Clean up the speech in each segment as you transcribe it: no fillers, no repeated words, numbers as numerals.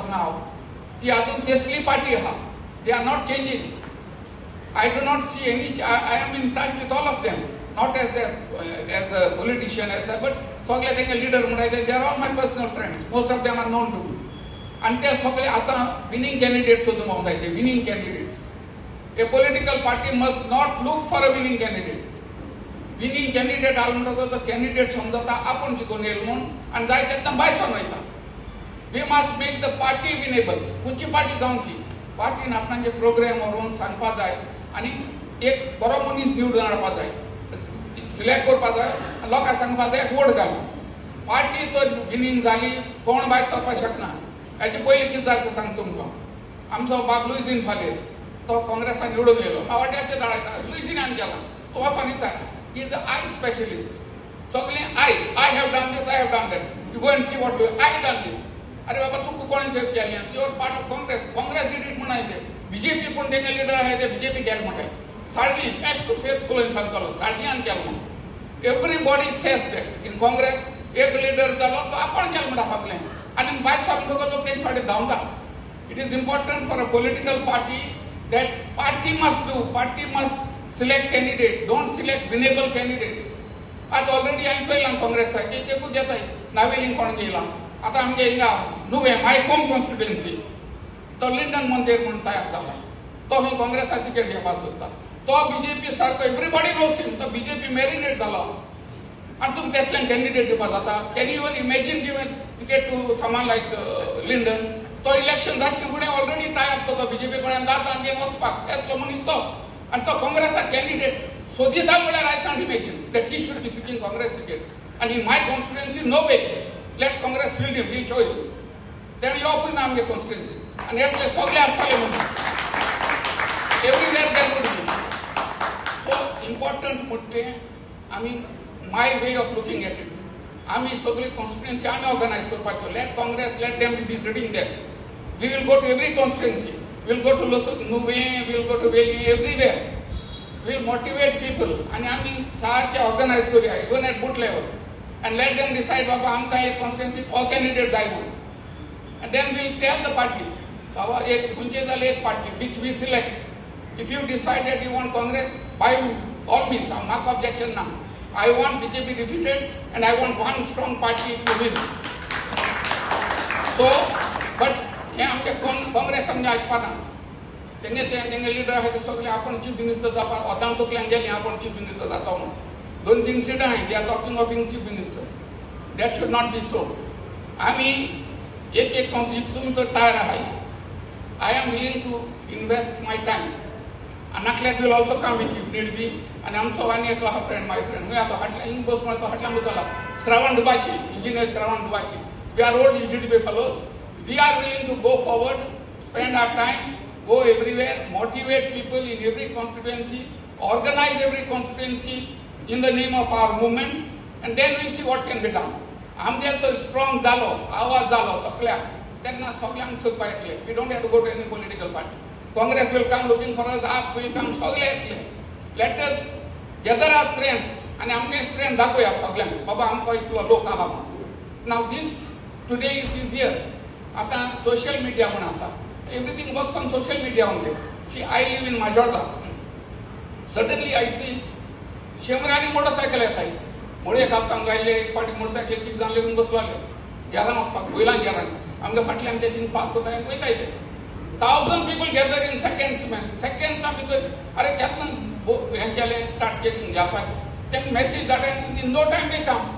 of now ती अजून तेसली party आहा. They are not changing. I do not see any. I am in touch with all of them, not as their as a politician as a, but सगळे तेंगे leader म्हणटाय they are all my personal friends. Most of them are known to me. आनी ते सगळे आतां winning candidate सोदून भोंवताय ते winning candidates. A political party must not look for a winning candidate. Winning candidate आलो म्हणटकच तो कॅन्डिडेट समजता आपूण जिखून येयल म्हूण आनी जाय तेन्ना भायसोन वयता. We must make the party winnable. खंयची पार्टी जावं ती पार्टीन आपणाचे प्रोग्राम व्हरून सांगपा जाय आनी एक बरो मनीस निवडून हाडपा जाय, सिलेक्ट करपा जाय, लोकांक सांगपा जाय वोट घाल. पार्टी तर विनींग जाली कोण भायर सरपाक शकना. हेचे पयलीं कितें जालें तें सांग तुमकां. आमचो बाब लुईझीन फालेर तो काँग्रेसान निवडून येयलो, मावाड्याचे धाडायता लुईझिनान गेला, तो वचोन विचार, he is a eye specialist. सगळें I I have done this, I have done that, you go and see what I done this. अरे बाबा तुका कोणें केलें? You are part of Congress. Congress did it म्हणून ते बीजेपी पूण तेंगे लिडर आहाय ते बीजेपी केलें म्हणटाय. साडली पेच पेच उलोवन सांगतलो साडल्यान केलें म्हणून. Everybody says that in Congress एक लिडर जालो तो आपण केलें म्हणटा सगळें आनी भायर सरलो लोक तेंचे फाटीं धांवता. It is important for a political party that party must do, party must select candidate, don't select winnable candidates. आतां ऑलरेडी हांवें चोयलां काँग्रेसाक एक एकूच घेताय. नावेलीन कोण घेयला आतां आमगे हिंगा नुवें माय होम कॉन्स्टिट्युएन्सी तो लिंडन मोंतेर म्हूण तयार जाला, तो खंय काँग्रेसा तिकेट घेवपाक सोदता. तो बीजेपी सारको एवरीबॉडी नोस हिम, तो बीजेपी मेरिनेट जाला आनी तुमी तेसल्यान कॅन्डिडेट दिवपाक जाता? Can you even imagine given ticket to someone like Lyndon? तो इलेक्शन जातकीर फुडें ऑलरेडी टाय अप तो बीजेपी कडेन जाता आनी वचपाक तेसलो मनीस तो. आनी तो काँग्रेसा कॅन्डिडेट सोदिता म्हणल्यार I can't imagine that he should be seeking Congress ticket. आनी in my constituency no way, let Congress field him, will show him. तेणें येवपूच ना आमगे कॉन्स्टिट्युएन्सी. आनी असले सगळे आसतले म्हणून everywhere there would be. So important म्हणटा तें आमी my way of looking at it, आमी सगळी कॉन्स्टिट्युएन्सी आमी ऑर्गनायज करपाच्यो. Let Congress, let them be deciding that. We will go to every constituency, will go to Nuvem, will go to Velha, everywhere will motivate people. आनी आमी सारके organise करुया even at booth level and let them decide बाबा आमकां एक constituency हो candidate जाय म्हणून. And then will tell the parties बाबा एक खंयचे जाल्यार एक party which we select. If you decide that you want Congress, by all means म्हाका ऑब्जेक्शन ना. I want BJP defeated and I want one strong party to win. So but हें आमचे काँग्रेस आमचें आयकपाना. तेंगे तेंगे लिडर आहाय ते सगळे आपूण चीफ मिनिस्टर जावपा ओदां तकल्यान गेले आपूण चीफ मिनिस्टर जाता म्हणून. 2-3 सिटां आहाय, they are talking of being chief minister. That should not be so. आमी एक एक if तुमी तर तयार आहाय, I am willing to invest my time. Anaklet will also come with if need be. आनी आमचो आनी एकलो आहा फ्रेंड, my friend खंय आतां हाटल्यान हिंग बस म्हणटा तो हाटल्यान बसला, Shravan Dubhashi, engineer Shravan Dubhashi. We are old UGDP fellows. We are willing to go forward, spend our time, go everywhere, motivate people in every constituency, organize every constituency in the name of our movement, and then we'll see what can be done. आमगे तो strong जालो, आवाज जालो सगळ्यांक, तेन्ना सगळ्यांक सोदपाक येतले. We don't have to go to any political party. Congress will come looking for us, AAP will come, सगळे येतले. Let us gather our strength आनी आमगे स्ट्रेंथ दाखोवया सगळ्यांक, बाबा आमकां इतलो लोक आहा म्हणून. Now this today is easier. आतां सोशल मिडिया म्हूण आसा, everything works on social media only. See, I live in Majorda. Suddenly I see शंबरांनी motorcycle येताय. मुळे कालसांग आयले एक फावटी मोटरसायकल तीग जाण लेगून बसलो गेरान वचपाक, बैलां गेरान आमगे फाटल्यान ते थिंग पार्क करताय आनी वयताय ते. 1000 people gather in seconds man, सेकंड्सा भितर. अरे केन्ना हें केलें स्टार्ट केलें घेवपाचें, तांकां मॅसेज धाडटा in no time they come.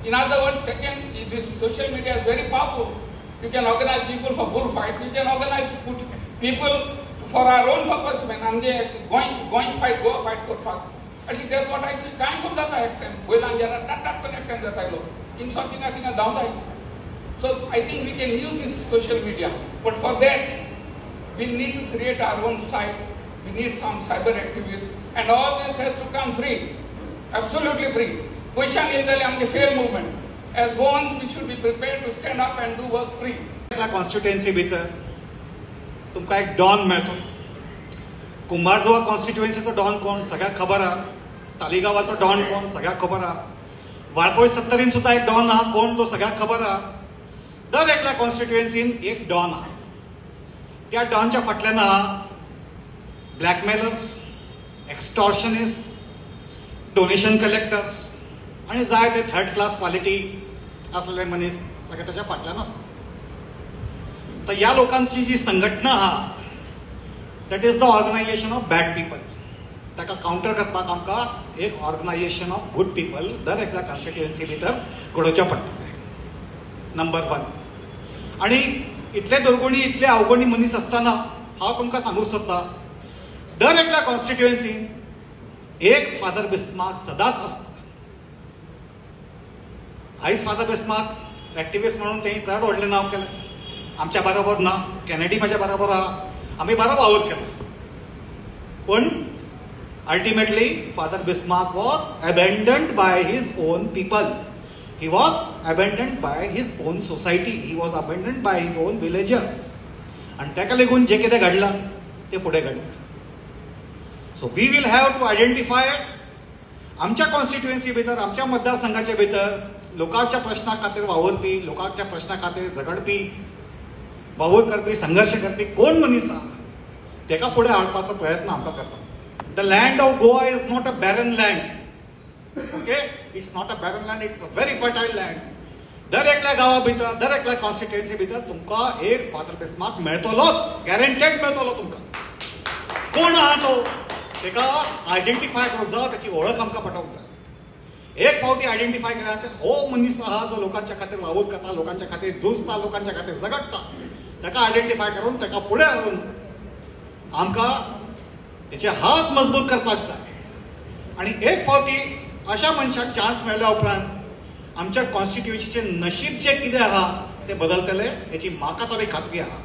In other word, second, this social media is very powerful. You can organize people for bull fights, you can organize people for our own purpose man. आमगे Goa Goa fight, Goa fight करपाक. At least that's what I see. कांय खूब जाता एकठांय बैलां गेल्यार टाट टाट करून एकठांय जाताय लोक, हिंगसो थिंगा थिंगा धांवताय. So I think we can use this social media, but for that we need to create our own site. We need some cyber activists, and all this has to come free, absolutely free. पयशान येयले जाल्यार आमगे fair movement. As Goans we should be prepared to stand up and do work free. Constituency भितर तुमकां एक don मेळतो. Kumbharjua कॉन्स्टिट्युएन्सीचो don कोण सगळ्याक खबर आहा, तालिगांवाचो डॉन कोण सगळ्याक खबर आहा, वाळपय सत्तरीन सुद्दां एक डॉन आहा, कोण तो सगळ्याक खबर आहा. दर एकल्या कॉन्स्टिट्युएन्सीन एक डॉन आहा. त्या डॉनच्या फाटल्यान आहा ब्लॅकमेलर्स, एक्स्टॉर्शनिस्ट, डोनेशन कलेक्टर्स आनी जाय ते थर्ड क्लास क्वालिटी असलेले मनीस सगळे त्याच्या फाटल्यान आसता. तर ह्या लोकांची जी संघटना आहा that is the organisation of bad people. ताका कावंटर करपाक आमकां एक ऑर्गनायझेशन ऑफ गुड पीपल दर एकल्या कॉन्स्टिट्युएन्सी भितर घडोवचें पडटलें, नंबर वन. आनी इतले दुर्गुणी इतले अवगुणी मनीस आसतना हांव तुमकां सांगूंक सोदता, दर एकल्या कॉन्स्टिट्युएन्सीन एक फादर बिस्मार्क सदांच आसता. आयज फादर बिस्मार्क एक्टिविस्ट म्हणून तेणी चड व्हडलें नांव केलें, आमच्या बरोबर ना, कॅनेडी म्हाज्या बरोबर आहा, आमी बरो वावर केलो. पूण ultimately Father Bismarck was abandoned by his own people. He was abandoned by his own society. He was abandoned by his own villagers. आनी ताका लागून जें कितें घडलां तें फुडें घडलां. So we will have to identify आमच्या कॉन्स्टिट्युएन्सी भितर, आमच्या मतदारसंघाच्या भितर लोकांच्या प्रश्ना खातीर वावुरपी, लोकांच्या प्रश्ना खातीर झगडपी, वावर करपी, संघर्श करपी कोण मनीस आहा तेका फुडें हाडपाचो प्रयत्न आमकां करपाचो. The land of Goa is not a barren land. Okay, it's not a barren land, it's a very fertile land. दर एकल्या गांवा भितर, दर एकल्या कॉन्स्टिट्युएन्सी भितर तुमकां एक फादर बिस्मार्क मेळटलोच, गॅरंटेड मेळटलो तुमकां. कोण आहा तो तेका आयडेंटिफाय करूंक जाय, त्याची वळख आमकां पटोवंक जाय. एक फावटी आयडेंटिफाय केल्या हो मनीस आहा जो लोकांच्या खातीर वावर करता, लोकांच्या खातीर झुजता, लोकांच्या खातीर झगडटा, ताका आयडेंटिफाय करून ताका फुडें हाडून आमकां तेचे हात मजबूत करपाक जाय. आनी एक फावटी अशा मनशाक चान्स मेळ्ळ्या उपरांत आमच्या कॉन्स्टिट्युएन्सीचें नशीब जें कितें आहा तें बदलतलें हेची म्हाका तरी खात्री आहा.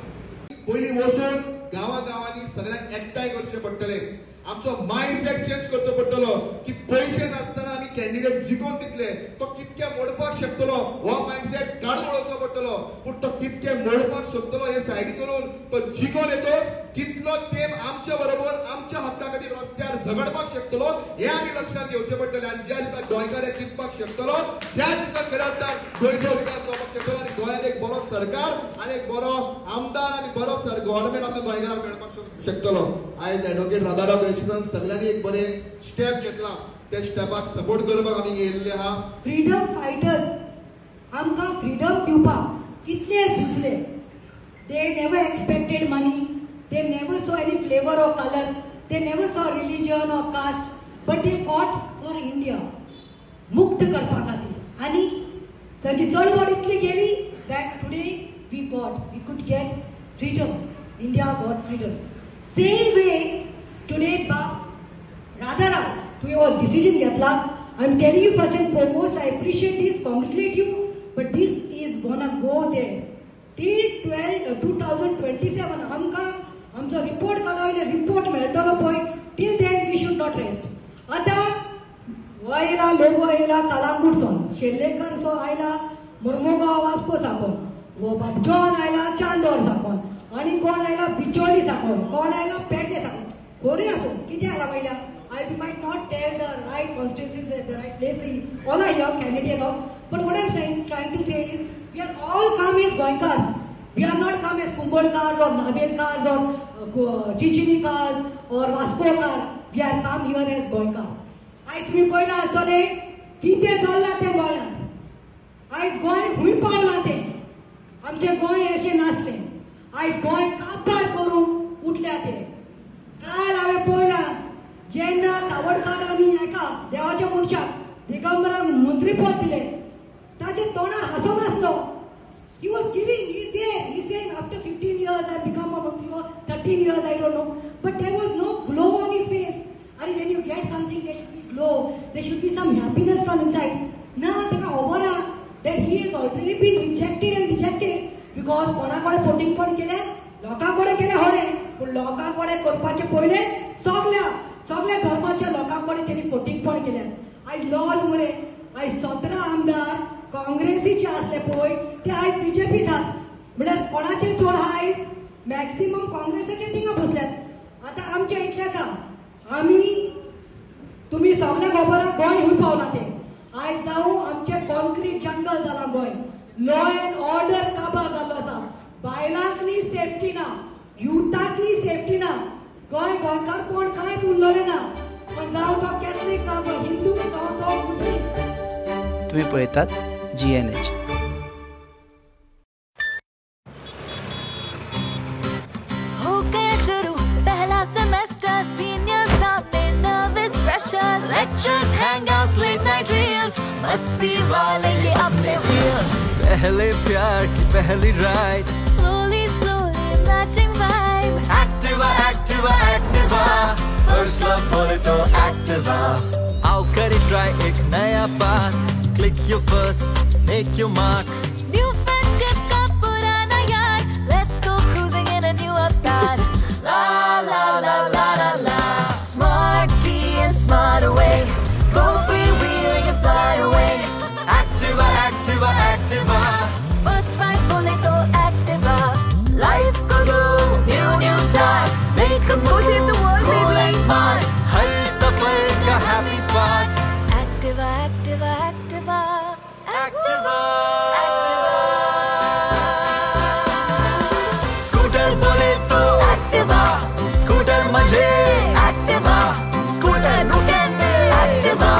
पयलीं वचून गांवागांवांनी सगळ्यांक एकठांय करचें पडटलें, आमचो मायंडसेट चेंज करचो पडटलो की पयशे नासतना आमी कॅन्डिडेट जिखोवन दितले, तो कितके मोडपाक शकतलो हो मायंडसेट काडून उडोवचो पडटलो. पूण तो कितके मोडपाक शकतलो हे सायडी करून तो जिखोवन येतो कितलो तेंप आमच्या बरोबर आमच्या हक्का खातीर रस्त्यार झगडपाक शकतलो हे आमी लक्षात घेवचें पडटलें. आनी ज्या दिसा गोंयकार हे चिंतपाक शकतलो त्या दिसा खऱ्या अर्थान गोंयचो विकास जावपाक शकतलो आनी गोंयांत एक बरो सरकार आनी एक बरो आमदार आनी बरो गव्हर्नमेंट आमकां गोंयकारांक मेळपाक शकतलो. आयज एडवोकेट राधाराव ग्रेसिसान सगळ्यांनी एक बरें स्टेप घेतला, त्या स्टेपाक सपोर्ट करपाक आमी येयल्ले आहा. फ्रीडम फायटर्स आमकां फ्रीडम दिवपाक कितले झुजले. They never expected money, they never saw any flavour or colour, they never saw religion or caste, but they fought for India मुक्त करपा खातीर. आनी तांची चळवळ इतली गेली that today we got, we could get freedom, India got freedom. Same way today बाब राधाराव तुवें हो डिसिजन घेतला. I am telling you first and foremost, I appreciate this, congratulate you, but this is gonna go there till 2027. आमकां आमचो report काडा, report मेळटलो पळय, till then we should not rest. आतां हो आयला लोगो आयला कलांगूट सावन, शेल्लेकर सो आयला मुर्मुगांव वास्को साकून, हो बाब जॉन आयला चांदोर साकून, आनी कोण आयला बिचोली साकून, कोण आयला पेडणे साकून, कोणूय आसूं कितें आयला पयल्या. I might not tell the right constituencies at the right place. All are here, Kennedy and all. But what I'm saying, trying to say is, we are all come as Goenkars. We are not come as Kumbodkars or Navelkars or Chinchinikars or Vascokar. We are come here as Goenkars. आयज तुमी पळयलां आसतलें कितें चल्लां तें गोंयांत. आयज गोंय खूंय पावलां तें. आमचें गोंय अशें नासलें. आयज गोंय काबार करून उठल्या तें. काल हांवें पळयलां जेन्ना तावडकारांनी एका देवाच्या मनशाक दिगंबराक मंत्रीपद दिलें, ताच्या तोंडार हांसो नासलो. He was giving, he is there, he is saying after 15 years I become a mantri or 13 years, I don't know, but there was no glow on his face. आनी when you get something there should be glow, there should be some happiness from inside. ना ताका खबर आहा that he has already been rejected and rejected because कोणा कडेन फोटिंगपण केलें, लोकां कडेन केलें खरें, पूण लोकां कडेन करपाचें पयलें सगल्या सगल्या धर्माच्या लोकां कडेन तेणी फोटिंगपण केलें. आयज लॉज मरे, आयज 17 आमदार काँग्रेसीचे आसले पळय ते आयज बीजेपीत आहात. म्हळ्यार कोणाचे चड आहा आयज मॅक्सिमम काँग्रेसाचे थिंगा बसल्यात. आतां आमचे इतलेच आहा, आमी तुमी सगळ्या खबर आहा गोंय खूंय पावलां तें. आयज जावं आमचें कॉन्क्रीट जंगल जालां गोंय. लॉ अँड ऑर्डर काबार जाल्लो आसा. बायलांक न्ही सेफ्टी ना, युथाक न्ही सेफ्टी ना, गोंय गोंयकारपण कांयच उरलेलें ना. पण जावं तो कॅथलीक, जावं तो हिंदू, जावं तो मुस्लीम. तुम्ही पळयतात GNH. हो गया शुरू पहला सेमेस्टर, सीनियर सामने nervous pressure, lectures, hangouts, late night reels, मस्ती वाले ये अपने व्हील्स. पहले प्यार की पहली ride, slowly slowly matching vibe. Activa Activa Activa, first love बोले तो एक्टिवा. आओ करे ट्राई एक नया path, click your first, make your mark. New friendship का पुराना यार, let's go cruising in a new avatar. La la la la la la, smart key and smart away, go freewheeling and fly away. Activa Activa Activa, first ride बोले तो Activa. Life को दो new new start, make a move, the world, cool baby. And smart, हर सफर का happy part. Activa Activa Activa Activa scooter बोले तो Activa, scooter मजे एक्टिवा, स्कूटर नु कहते एक्टिवा.